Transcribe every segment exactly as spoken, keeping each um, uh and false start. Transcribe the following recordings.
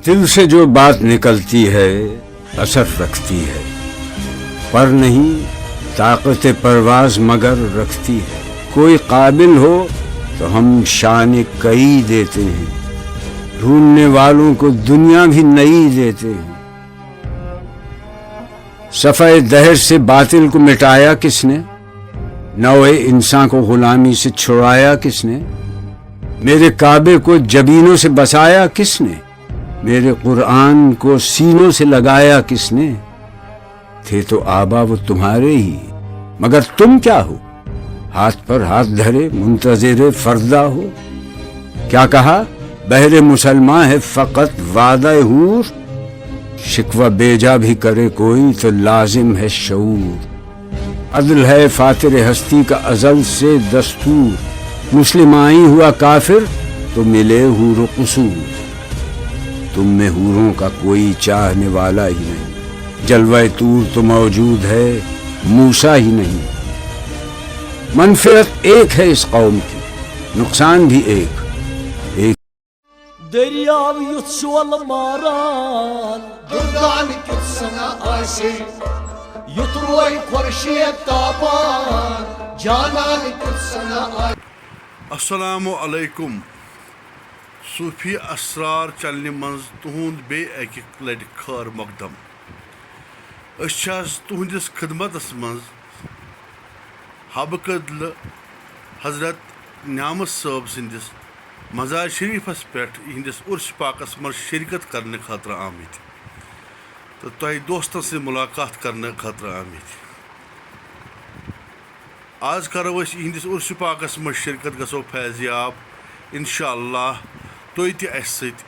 دل سے جو بات نکلتی ہے، اثر رکھتی ہے، پر نہیں، طاقت پرواز مگر رکھتی ہے۔ کوئی قابل ہو تو ہم شان کئی دیتے ہیں، ڈھونڈنے والوں کو دنیا بھی نئی دیتے ہیں۔ صفحہ دہر سے باطل کو مٹایا کس نے؟ نوع انسان کو غلامی سے چھڑایا کس نے؟ میرے کعبے کو جبینوں سے بسایا کس نے؟ میرے قرآن کو سینوں سے لگایا کس نے؟ تھے تو آبا وہ تمہارے ہی، مگر تم کیا ہو؟ ہاتھ پر ہاتھ دھرے منتظر فردا ہو۔ کیا کہا؟ بہر مسلمان ہے فقط وعدہ حور، شکوہ بیجا بھی کرے کوئی تو لازم ہے شعور۔ عدل ہے فاتر ہستی کا ازل سے دستور، مسلم آئی ہوا کافر تو ملے حور و قصور۔ تم میں حوروں کا کوئی چاہنے والا ہی نہیں، جلوہ طور تو موجود ہے، موسیٰ ہی نہیں۔ منفعت ایک ہے اس قوم کی، نقصان بھی ایک، ایک۔ دٔریاو یُتھ شولہٕ ماران، دُردان کیُتھ سنا آسہِ، یُتھ روے خورشید تاپان، جانان کیُتھ سنا آسہِ۔ السلام علیکم۔ صوفی اسرار چینلہِ منٛز تُہُنٛد بیٚیہِ اَکہِ لَٹہِ خٲر مقدم۔ أسۍ چھِ آز تُہٕنٛدِس خدمتس منٛز حبہٕ کدلہٕ حضرت نعمت صٲب سٕنٛدِس مزار شریفس پٮ۪ٹھ یِہنٛدِس عرس پاکس منٛز شرکت کرنہٕ خٲطرٕ آمٕتۍ تہٕ تۄہہِ دوستن سۭتۍ ملاقات کرنہٕ خٲطرٕ آمٕتۍ۔ آز کرو أسۍ یِہنٛدِس عرس پاکس منٛز شرکت، گژھو فیض یاب انشاءاللہ، تُہۍ تہِ اسہِ سۭتۍ۔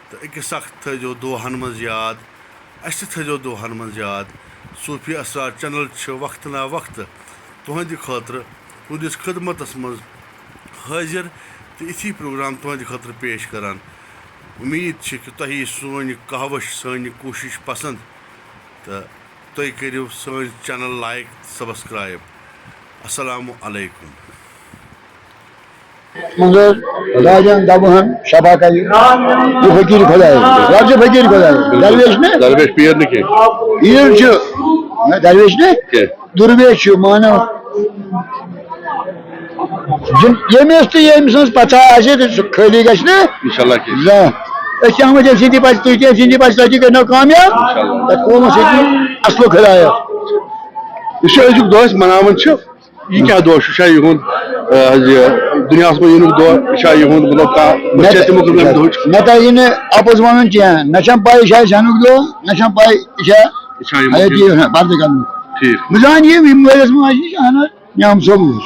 تہٕ أکِس اکھ تھٲیزیو دُعاہن منٛز یاد، اسہِ تہِ تھٲیزیو دُعاہن منٛز یاد۔ صوفی اسرار چینل چھِ وقتہٕ نا وقتہٕ تُہنٛدِ خٲطرٕ، تُہنٛدِس خدمتس منٛز حٲضِر تہٕ یِتھی پروگرام تُہنٛدِ خٲطرٕ پیش کران۔ اُمید چھِ کہِ تۄہہِ یی سون یہِ کاوش، سٲنۍ یہِ کوٗشش پسنٛد تہٕ تُہۍ کٔرِو سٲنۍ چینل لایک تہٕ سبسکرایب۔ السلام علیکم۔ منٛز حٲج۔ راجن دبہن شفا کرِ، یہِ فقیٖر خۄدایہِ، رب چھُ فقیٖر خۄدایہِ، درویش نہٕ؟ درویش پیر نہٕ کینٛہہ۔ پیر چھُ، نہ، درویش نہٕ؟ کینٛہہ۔ درویش چھُ، مانو۔ یِم-، ییٚمِس تہٕ ییٚمۍ سٕنٛز پتہ آسہِ، تہٕ سُہ خٲلی گژھِ نہٕ۔ انشاءاللہ کینٛہہ۔ زانٛہہ۔ أسۍ چھِ آمٕتۍ أمۍ سٕنٛدِ پتہٕ، تُہۍ تہِ أمۍ سٕنٛدِ پتہٕ، تۄہہِ تہِ کٔرنو کامیاب۔ انشاءاللہ۔ تَتھ قومَس سۭتۍ اَصلُک ہدایت۔ یُس یہِ أزیُک دۄہ أسۍ مناوان چھِ، یہِ کیٛاہ دۄہ چھُ؟ یہِ چھا یِہُنٛد، آ، یہِ دُنیاہَس منٛز یِنُک دۄہ؟ یہِ چھا یِہُنٛد، مطلب، کانٛہہ مےٚ وصیت تہِ، تِمو کٔر اَمہِ دۄہٕچ؟ مےٚ تَگہِ نہٕ اَپُز وَنُن کینٛہہ۔ مےٚ چھَنہٕ پَے، یہِ چھا زٮ۪نُک دۄہ، مےٚ چھَنہٕ پَے، یہِ چھا یہِ چھا یِمو حیٲتی، کٔرمٕژ؟ ہا، پَردٕ کَرنُک۔ ٹھیٖک۔ بہٕ زانہٕ یہِ، یِم وٲلِس منٛز آسہِ، یہِ چھُ اَہَن حظ، نیام صٲب اوس۔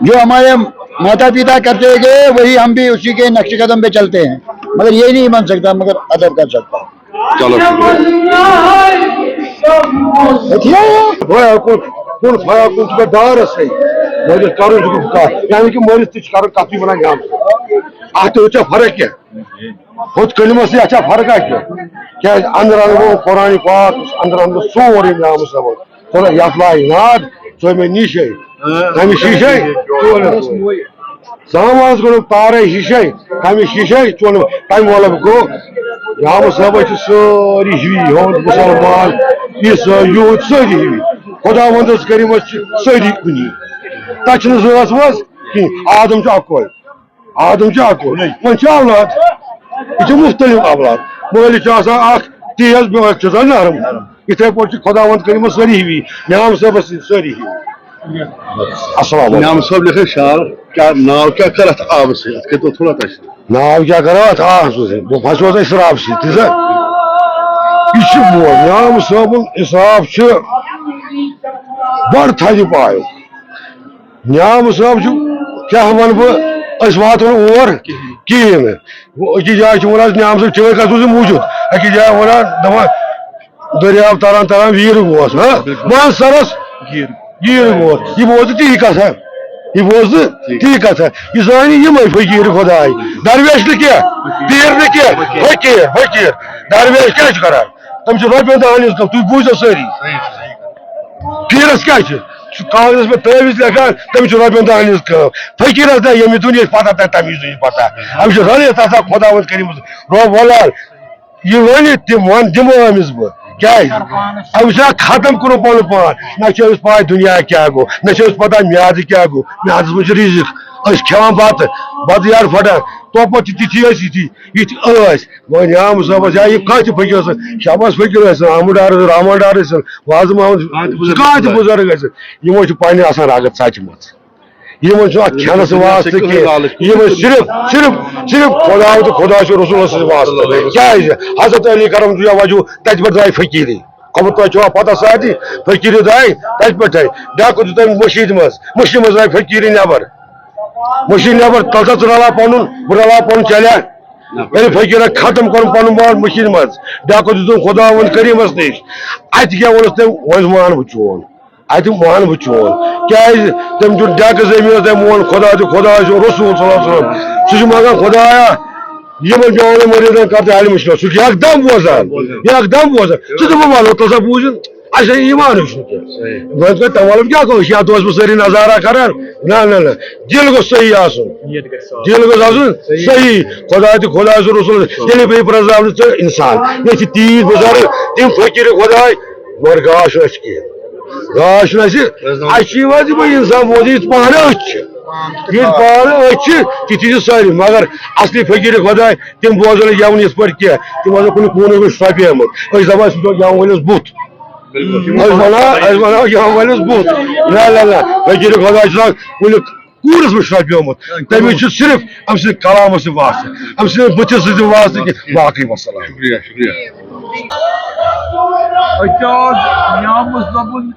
جو ہمارے ماتا پتا کرتے گئے، وہی ہم بھی اسی کے نقش قدم پہ چلتے ہیں۔ مگر یہ نہیں بن سکتا، مگر ادب کر سکتا۔ چلو، شکریہ۔ ہے، تھیا ہے۔ بھیا، کُن، کُن فیا کُن چھُ مےٚ دارس سۭتۍ۔ مٲلِس کرُن چھُ کَتھ۔ یعنی کہِ مٲلِس تہِ چھُ کرُن کَتھ، یہِ وَنان یام۔ اَتھ تہِ وٕچھو فرق کیٛاہ۔ ہُتھ کلمس تہٕ یتھ چھا فرقا کینٛہہ؟ کیٛازِ اندر اندر گوٚو قرآن پاک، اندر اندر سورُے نام صٲبن۔ تھوڑا یتھ لاے ناد، ژٕ مےٚ نِشے، تمہِ شیشے، ژٕ وَنس۔ سامانس گوٚو تارے شیشے، تمہِ شیشے، ژٕ وَن، تمہِ وَلہٕ گوٚو۔ نام صٲبس چھِ سٲری ہِوی، یِہُنٛد مُسلمان، عیسٲے، یہوٗد، سٲری ہِوی۔ خۄداوندس کریٖمس چھِ سٲری کُنی۔ تتھ چھِنہٕ زٲژ وٲژ کِہیٖنۍ، آدم چھُ اکوے۔ آدم چھُ اکوے، وۄنۍ چھُ اولاد۔ یہِ چھُ مُختٔلِف اولاد۔ مٲلِس چھُ آسان اکھ تیز، بیٛاکھ چھُ آسان نرم۔ یِتھَے پٲٹھۍ چھِ خۄداوند کٔرمٕژ سٲری ہِوی، نعام صٲبس سۭتۍ سٲری ہِوی۔ السلام علیکم۔ نعام صٲب لیکھن شعر، کیٛاہ ناو کیٛاہ کر اتھ آبہٕ سۭتۍ؟ اتھ کٔرۍتو تھوڑا تشریح۔ ناو کیٛاہ کرو اتھ آبہٕ سۭتۍ؟ بہٕ پھسیوس اسراف سۭتۍ، تہِ سا۔ یہِ چھُ بوز، نعام صٲبُن اسراف چھُ بڑٕ تھدِ پایُک۔ نعام صٲب چھُ، کیٛاہ وَنہٕ بہٕ، أسۍ واتو نہٕ اور کِہیٖنۍ نہٕ۔ وۄنۍ أکِس جایہِ چھِ وَنان، نعام صٲب چھِ وۄنۍ کَتھ منٛز موٗجوٗد، أکِس جایہِ وَنان، دَپان، دٔریاو تَران تَران ویٖرٕ ووس، ہاں؟ بِلکُل۔ وَن سَرَس گیٖر۔ گیٖر ووس۔ یہِ بوز نہٕ تی کَتھا، یہِ بوز نہٕ تی۔ تی کَتھا۔ یہِ زانہِ یِمَے فقیٖر خۄداے۔ درویش نہٕ کینٛہہ، پیٖر نہٕ کینٛہہ، فقیٖر، فقیٖر۔ درویش کیٛاہ چھُ کَران؟ تِم چھِ رۄپیَن دَہَن ہِنٛز کَتھ، تُہۍ بوٗزِو سٲری۔ پیٖرس کیٛاہ چھُ؟ سُہ کاغذس پٮ۪ٹھ تٲویٖز لیکھان، تٔمِس چھُ رۄپین دَہَن ہٕنٛز کٲم۔ فقیٖرس نہ ییٚمہِ دُنیاہٕچ پتہ تہِ تَمہِ وِزِ پتہ۔ أمِس چھُ رَلے تَتھ اَکھ خۄداوند کٔرمٕژ۔ رۄب وَلال، یہِ ؤنِتھ تِم وَن دِمو أمِس بہٕ۔ کیٛازِ؟ أمِس چھُنہ ختم کوٚرمُت پَنُن پان۔ نہ چھِ أمِس پَے دُنیا کیٛاہ گوٚو، نہ چھِ أمِس پَتہ میٛادٕ کیٛاہ گوٚو۔ میٛادَس منٛز چھُ رِزِق۔ أسۍ کھٮ۪وان بَتہٕ، بَتہٕ یارٕ پھٹان۔ توپَتہٕ چھِ تِتھی ٲسۍ یِتھی، یِتھۍ ٲسۍ۔ وۄنۍ نیام صٲبَس یا یہِ کانٛہہ تہِ فقیٖر ٲسِن، شاباش فقیٖر ٲسِن، احمد ڈار ٲسِن، رحمان ڈار ٲسِن، وازٕ محمد، کانٛہہ تہِ بُزرگ، کانٛہہ تہِ بُزرگ ٲسِن، یِمو چھِ پننہِ آسان رگت ژچمٕژ۔ یِمن چھُنہٕ اتھ کھٮ۪نس واسطہٕ کینٛہہ۔ یِمن صرف، صرف، صرف خدا تہٕ خدا چھُ رسولس سۭتۍ واسطہٕ۔ کیازِ؟ حضرت علی کرم اللہ وجہہ تتہِ پٮ۪ٹھ درٛاے فقیٖری۔ خبر تۄہہِ چھوا پتہ سارنٕے؟ فقیٖری درٛاے تتہِ پٮ۪ٹھے۔ ڈاکہٕ دیُت تٔمۍ مٔشیٖد منٛز، مٔشیٖد منٛز درٛاے فقیٖری نٮ۪بر۔ مٔشیٖد نٮ۪بر، تَلہٕ سا ژٕ رلاو پنُن، بہٕ رلاو پنُن، چلیا؟ ییٚلہِ فقیٖرن ختم کوٚرُن پنُن مال مٔشیٖد منٛز، ڈاکہٕ دیُتُن خداوند کریٖمس نِش۔ اتہِ کیٛاہ ووٚنُس تٔمۍ؟ وۄنۍ مان بہٕ چون۔ اتہِ مان بہٕ چون۔ کیازِ؟ تٔمۍ دیُت ڈیکہٕ زٔمیٖنس، تٔمۍ ووٚن خدا تہٕ خدا چھُ رسول صلی اللہ علیہ وسلم۔ سُہ چھُ منٛگان، خدایا، یِمن بیمارن مریضن کر تہٕ علم شفا۔ سُہ چھُ یکدم بوزان، یکدم بوزان۔ ژٕ تہٕ بہٕ ونو، تَلہٕ سا بوٗزِن، اَسہِ چھُ ایمان چھُنہٕ کینٛہہ۔ وۄنۍ کٔر تمام کیٛاہ گوٚو؟ أسۍ چھِ یتھ دۄہس منٛز سٲری نظارہ کران۔ نہ، نہ، نہ۔ دِل گوٚژھ صحیح آسُن۔ دِل گوٚژھ آسُن صحیح۔ خدا تہٕ خدا چھُ رسول۔ تیٚلہِ پیٚیہِ پرٛزناونہٕ ژٕ انسان۔ ییٚتہِ چھِ تیٖتۍ بُزرگ، تِم فقیٖر خداے، مگر گاش ٲسۍ کینٛہہ۔ گاش چھُنہٕ اَسہِ، اَسہِ چھِ یِوان زِ وۄنۍ اِنسان بوزِ یِتھ پانہٕ أتھۍ چھِ۔ یِتھ پانہٕ أتھۍ چھِ، تِتھی چھِ سٲری۔ مگر اصلی فقیٖر خداے، تِم بوزن نہٕ گٮ۪وُن یِتھ پٲٹھۍ کینٛہہ۔ تِم آسن کُنہِ کوٗنس منٛز شرٛپیمٕتۍ۔ أسۍ دَپان، أسۍ وٕچھو گٮ۪وَن وٲلِس بُتھ۔ أسۍ وَنان، أسۍ وَنان گٮ۪وَن وٲلِس بُتھ۔ نہ، نہ، نہ۔ فقیٖر خداے چھُ آسان کُنہِ کوٗرس منٛز شرٛپیومُت۔ تٔمِس چھُ صرف أمۍ سٕنٛدِ کلامہٕ سۭتۍ واسطہٕ، أمۍ سٕنٛدِ بٕتھِ سۭتۍ واسطہٕ کہِ باقٕے وسلام۔ شُکریہ، شُکریہ۔ اعجاز نیامہٕ صٲبُن۔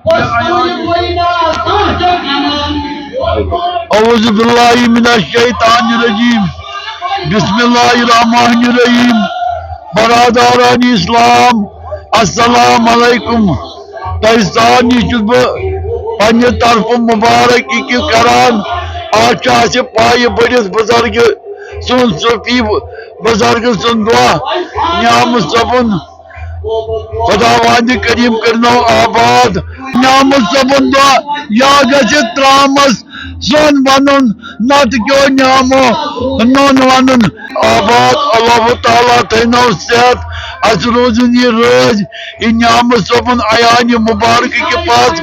اعوذ باللہ من الشیطان الرجیم۔ بسم اللہ الرحمن الرحیم۔ برادران اسلام، السلام علیکم۔ تۄہہِ سارنٕے چھُس بہٕ پننہِ طرفہٕ مُبارک یہِ کہِ کران۔ آز چھُ اَسہِ پایہِ بٔڑِس بُزرگہٕ سُنٛد، صوفی بُزرگہٕ سُنٛد دۄہ۔ نیامہٕ صٲبُن خداوند کریم کرنو آباد۔ نیامہٕ صٲبُن دۄہ یا گژھِ ترامس سۄن بنُن، نتہٕ کیو نیامو نوٚن ونُن۔ آباد، اللہ تعالیٰ تھٲینو صحت، اسہِ روزُن یہِ رٲضۍ، یہِ نیامہٕ صٲبُن عیانہِ مُبارکہٕ کہِ پاس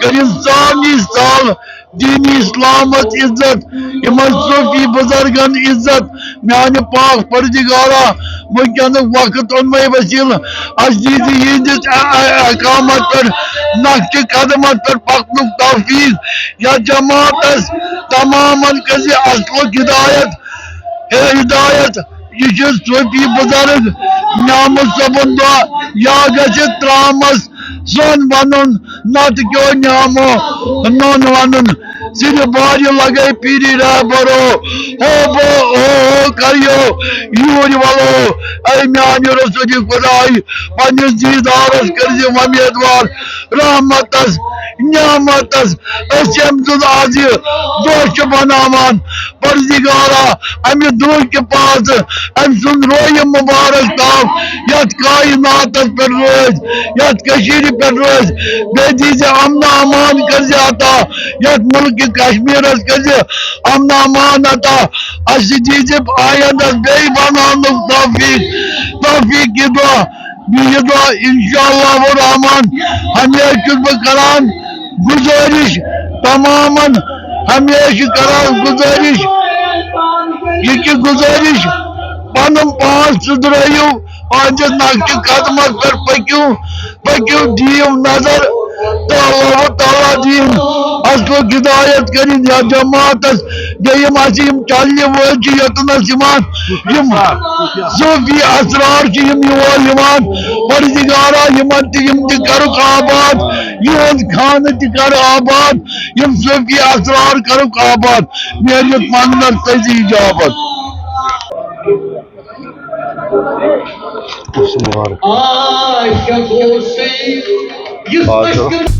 کٔرِن سارنٕے سال دین اسلامس عزت، یِمن صوفی بزرگن عزت۔ میانہِ پاک پردگارا، وٕنکیٚنُک وقت اوٚنمے وسیلہٕ، اسہِ دیٖزِ یِہنٛدِس ا-، ا-، احکامن پٮ۪ٹھ، نقشِ قدمن پٮ۪ٹھ پکنُک توفیق۔ یا جماعتس تمامن کٔرزِ اصلُک ہدایت۔ ہے ہدایت، یہِ چھُ صوفی بزرگ نیامہٕ صٲبُن دۄہ، یا گژھِ ترامس سۄن بنُن، نتہٕ کیو نیامو نوٚن ونُن۔ سِرِ بارِ لگے پیٖرِ رہبرو، ہو بو ہو ہو کریو یوٗرۍ ولو۔ اے میانہِ رسول خداے، پننِس دیٖدارس کٔرزِ وۄمیدوار رحمتس، نعمتس۔ أسۍ ییٚمہِ سُنٛد از یہِ دۄہ چھِ بناوان، پروردگارا، امہِ دۄہ کہِ پاس أمۍ سُنٛد رویہِ مُبارک تھاو یتھ کائناتس پٮ۪ٹھ روزِ، یتھ کٔشیٖرِ پٮ۪ٹھ روزِ۔ بیٚیہِ دیٖزِ امن امان کٔرزِ عطا، یتھ مُلکہِ کشمیٖرس کٔرزِ امن امان عطا۔ اسہِ دیٖزِ آیندس بیٚیہِ بناونُک توفیق، توفیق یہِ دۄہ، یہِ دۄہ انشاءاللہ الرحمن۔ ہمیشہِ چھُس بہٕ کران گُزٲرِش تمامن، ہمیشہِ کران گُزٲرِش، یہِ کہِ گُزٲرِش پنُن پان سُدرٲیِو، پننِس نقشِ قدمس پٮ۪ٹھ پٔکِو، پٔکِو، دِیِو نظر تہٕ اللہ تعالیٰ دِیِن اصلُک ہدایت کٔرِتھ یا جماعتس۔ بیٚیہِ یِم اَسہِ یِم چلنہِ وٲلۍ چھِ یوٚتنَس یِوان، یِم صوفی اسرار چھِ یِم یور یِوان، پروردگارا، یِمن تہِ، یِم تہِ کرُکھ آباد، یِہُنٛد خانہٕ تہِ کر آباد، یِم صوفی اسرار کرُکھ آباد، میٲنِس منگنس تٔتی اجابت۔ عاشق اوسُے یُس آ، چلو۔ مشکل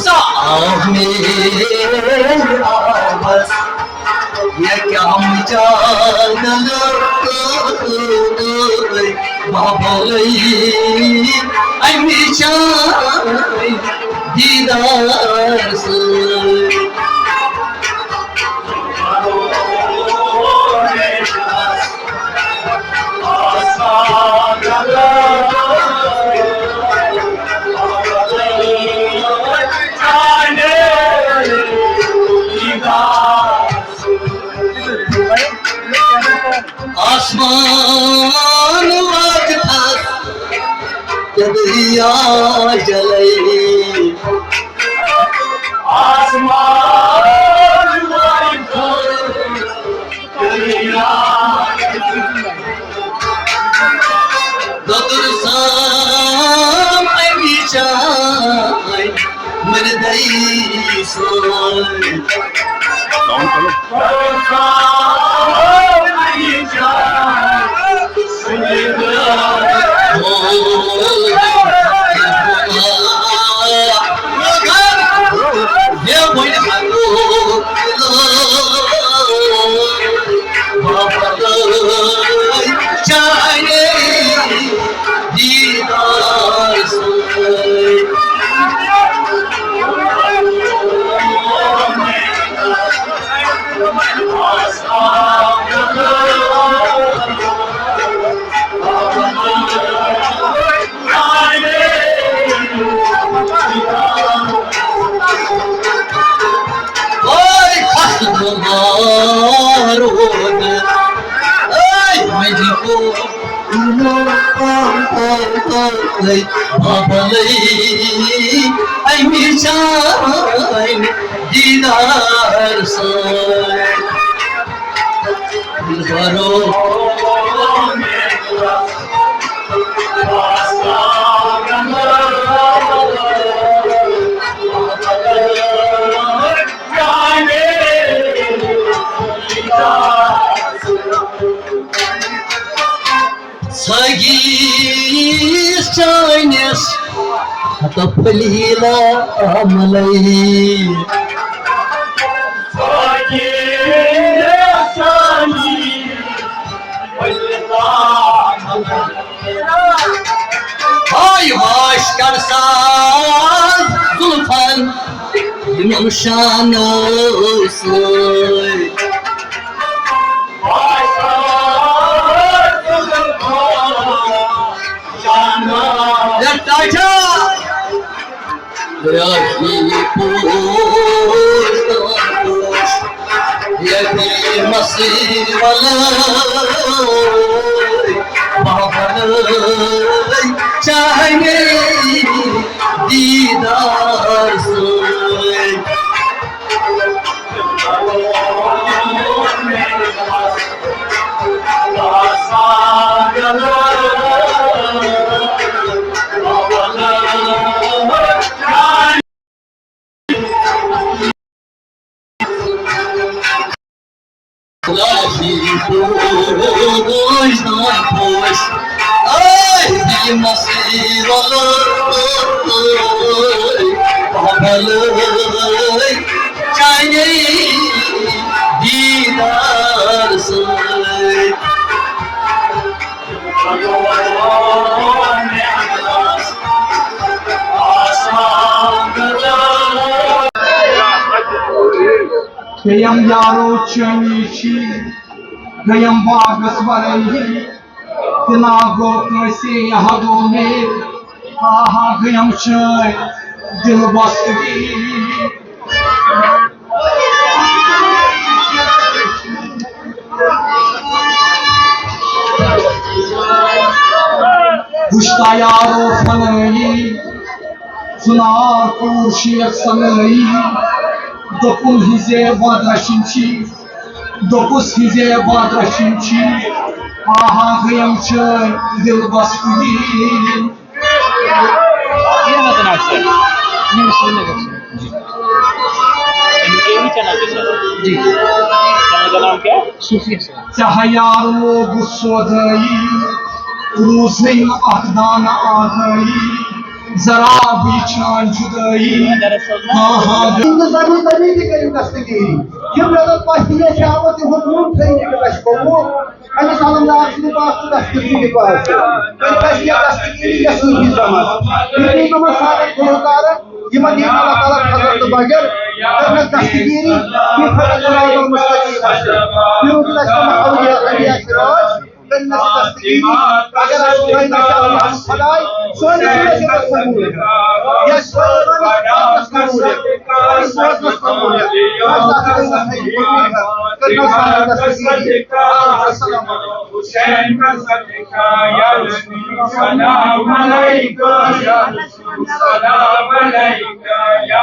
سا آو میرے آواز، یہ کیا مجادلہ، بابلے امی چاے دیدار سۭتۍ۔ آسمان واجہِ تھَس تہٕ دریا جلے۔ آسمان واجہِ تھَس تہٕ دریا جلے۔ دۄدُر سام اَمی چاے مردئی سوے۔ چاہے دیدار سوے۔ اوے خۄش مبارک، اے مجید۔ بابلے اَمہِ چانہِ دیدار سۭتۍ۔ دِلبرو سگیس چٲنِس ہتہٕ پھٔلیٖلہٕ عملے۔ سگیس چٲنِس ہاے واش کر ساز زُلفن یِمن شانو سۭتۍ۔ واش کر ساز زُلفن شانو۔ یا ٹاٹا۔ رہی پوش پوش یتیمس وَلٲے، بابلے چانہِ دیدار سۭتۍ۔ لاہی پوش دان پوش، آہ، دِلہِ مسیٖر وَلٲے، بابلے چانے دیدار سۭتۍ۔ گٔیم یارو چٲنی چھی، گٔیم باغس ورٲیی، تہِ نا گوٚو کٲنٛسے حدو مے، آہا گٔیم چٲنۍ دِل بستگی۔ وُچھتا یارو فنٲیی، ژُنار کوٗر شیخ سنٲیی، دوٚپُن ہِزے بادرشِن چھی، دوٚپُس ہِزے بادرشِن چھی، آہا گٔیم چٲنۍ دِل بستگی۔ یہ مت نام سر، نیو سرینگر سے۔ جی۔ ان کے بھی چینل پہ سر۔ جی۔ چینل کا نام کیا ہے؟ صوفیہ سر۔ چاہے یارو بہٕ سودٲیی، روٗزٕے نہٕ اکھ دانہٕ آگٲیی۔ ذرا وٕچھان جُدٲیی۔ ہاں، ہاں۔ تہٕ زمین تمی تہِ کٔرِو دستگیری۔ یِم نظر پستی چھِ آمٕژ، تِہُنٛد نوٗن تھٲیِو یہِ کٔرِتھ اَسہِ قبوٗل۔ أمِس علمدار سٕنٛدِ پاس تہٕ دستگیری پاس۔ تہٕ اَسہِ یہِ دستگیری یہِ صوٗفی زمانہٕ۔ یہِ پیغمبر صاحب گُلوکارن یِمن ییٚمہِ اللہ تعالیٰ حضرت بغیر کٔرمٕژ دستگیری، یہِ فرق صراط المستقیم آسہِ۔ یہِ روٗد اَسہِ تِمن اولیاء، انبیاء سراج، کٔرمٕژ دستگیری۔ اگر اَسہِ خۄداے نہ چھِ اللہ خۄداے، سٲنِس سیاسیتس قبوٗل، یا سٲنِس قبوٗل، سٲنِس سوزنس قبوٗل، یا سٲنِس کٔرمٕژ دستگیری۔ السلام علیکم۔ حسین کا صدقہ یا رسول سلام علیکم، یا رسول سلام علیکم، یا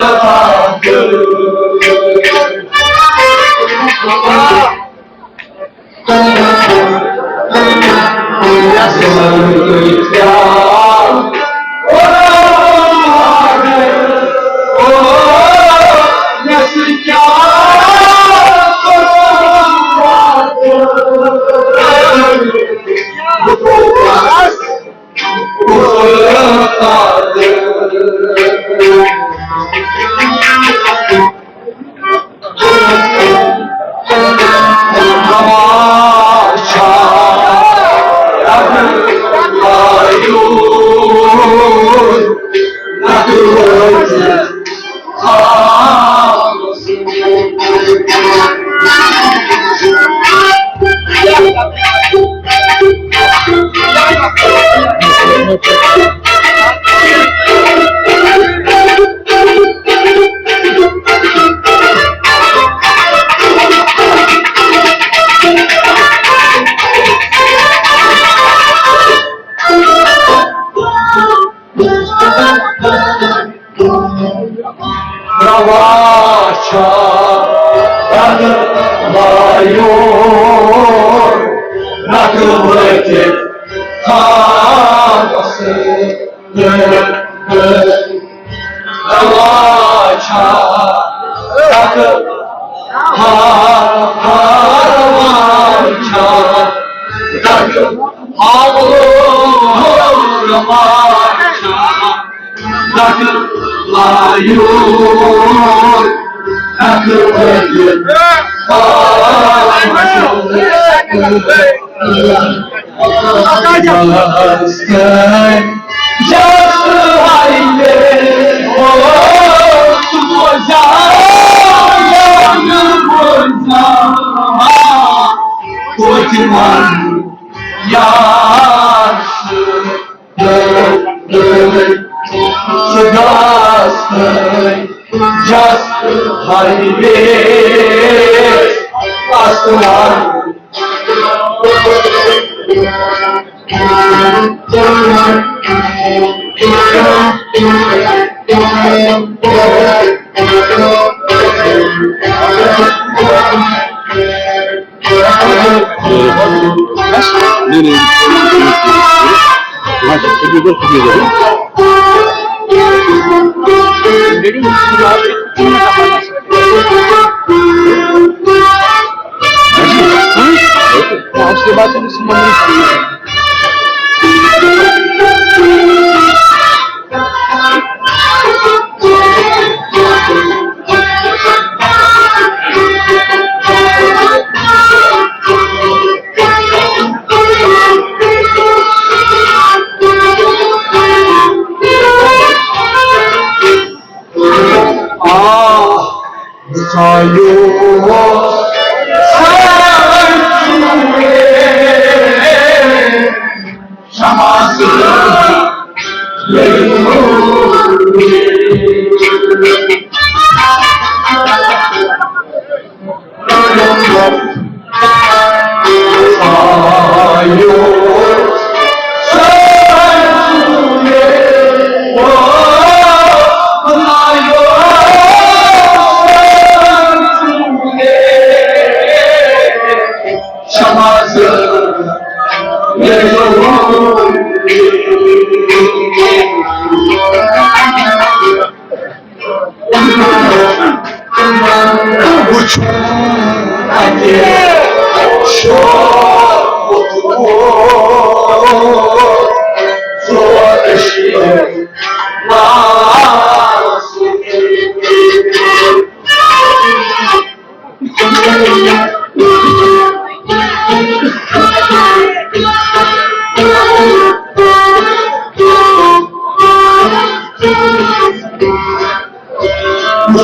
روا چھا رگ لایو رگ وجہ خاص۔ روا چھا رگ ہار ہار وار چھا رگ ہار روا چھا۔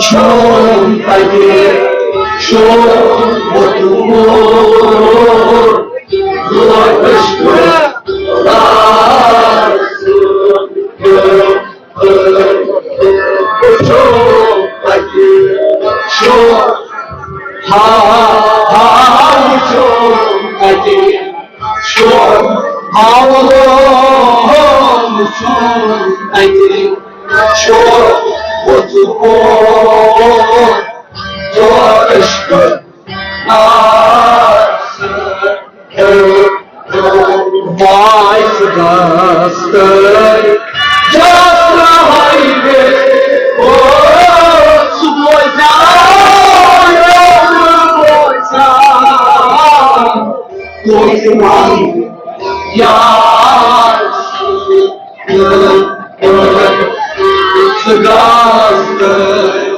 چھُم تَتہِ، چھُم ووتمُت، لوٹُس بہٕ لال سُنٛد گَرٕ۔ چھُم تَتہِ، چھُم، ہا، ہا، چھُم تَتہِ، چھُم، ہا، چھُم تَتہِ۔ چھُ ووتمُت لال سُنٛد گَرٕ۔ وای خۄداس تہٕ جاسرا ہاے وے، او سُہ بوزان، او بوزان، بوزان۔ یار سُہ گاس تہٕ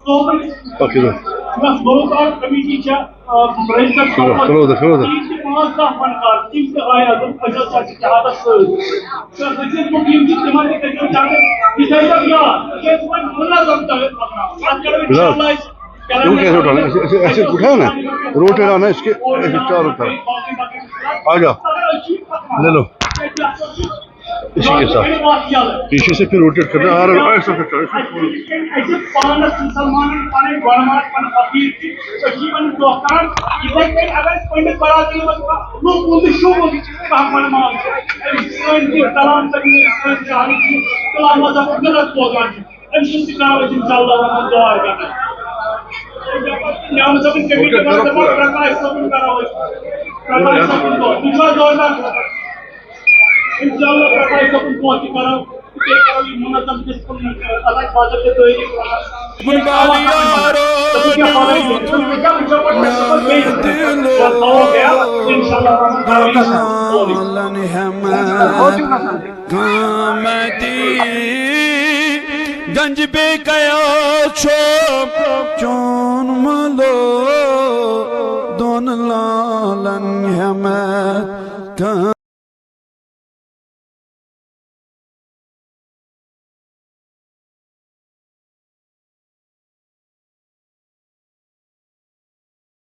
Okay, sir. یۄس گلوکار کمیٹی چھےٚ، آ، رجسٹر کھلو، کھلو، کھلو، کھلو۔ تِم تہِ پانٛژھ دَہ فنکار، تِم تہِ آیہِ اَتھ اعجاز صٲب کِس اتحادس سۭتۍ۔ تہٕ رٔسیٖد بُک یِم چھِ، تِمن تہِ کٔرۍزیو چیک۔ یہِ تھٲیزیو یاد، یہِ چھِ أسۍ وۄنۍ منظم تٲوِتھ پکناوان۔ اتھ کرو بِلال، اِنشاءاللہ أسۍ یِم کیٛاہ چھِ اُٹھاوان؟ أسۍ، أسۍ، أسۍ چھِ اُٹھاوان نا، روٹر اَنان، أسۍ کہِ، أسۍ چھِ چارُک تھاوان۔ آ جاؤ۔ لے لو۔ اسی کے ساتھ۔ پیچھے سے پھر روٹیٹ کرنا، آ رہا ہے، ایسا کرتا ہے، ایسا کرتا ہے۔ پانس مسلمانن پنٕنۍ گۄڈٕ پنٕنۍ فقیٖر چھِ، أسۍ چھِ یِمن دۄہ کران، یِتھے کٔنۍ اگر أسۍ پنڈت برادری منٛز کانٛہہ لوٗکھ وُنہِ شوٗبُن، کانٛہہ گۄڈٕ مان چھُ، أمِس سٲنۍ تہِ کلام تہٕ سٲنۍ شاعری چھِ کلام مذہب غلط بوزان چھِ، أمۍ سُنٛد تہِ کرو أسۍ انشاءاللہ رحمان دُعا کران۔ نیامہٕ صٲبٕنۍ کٔمی تہِ وَنہٕ بہٕ، پرکاش صٲبُن کرو أسۍ، پرکاش صٲبُن دۄہ، تُہۍ چھِوا زوردار؟ انشاءاللہ پرکاش صٲبُن دۄہ تہِ کرو، تہٕ بیٚیہِ کرو یہِ منظم ڈسپلن، اتھ باضٲبطہٕ تٲریخ۔ کُن بالی یارو، انشاءاللہ رحمان کرو أسۍ۔ لالن ہیمت قامتی گنج بے کیا چھو چون ملو دون لالن ہیمت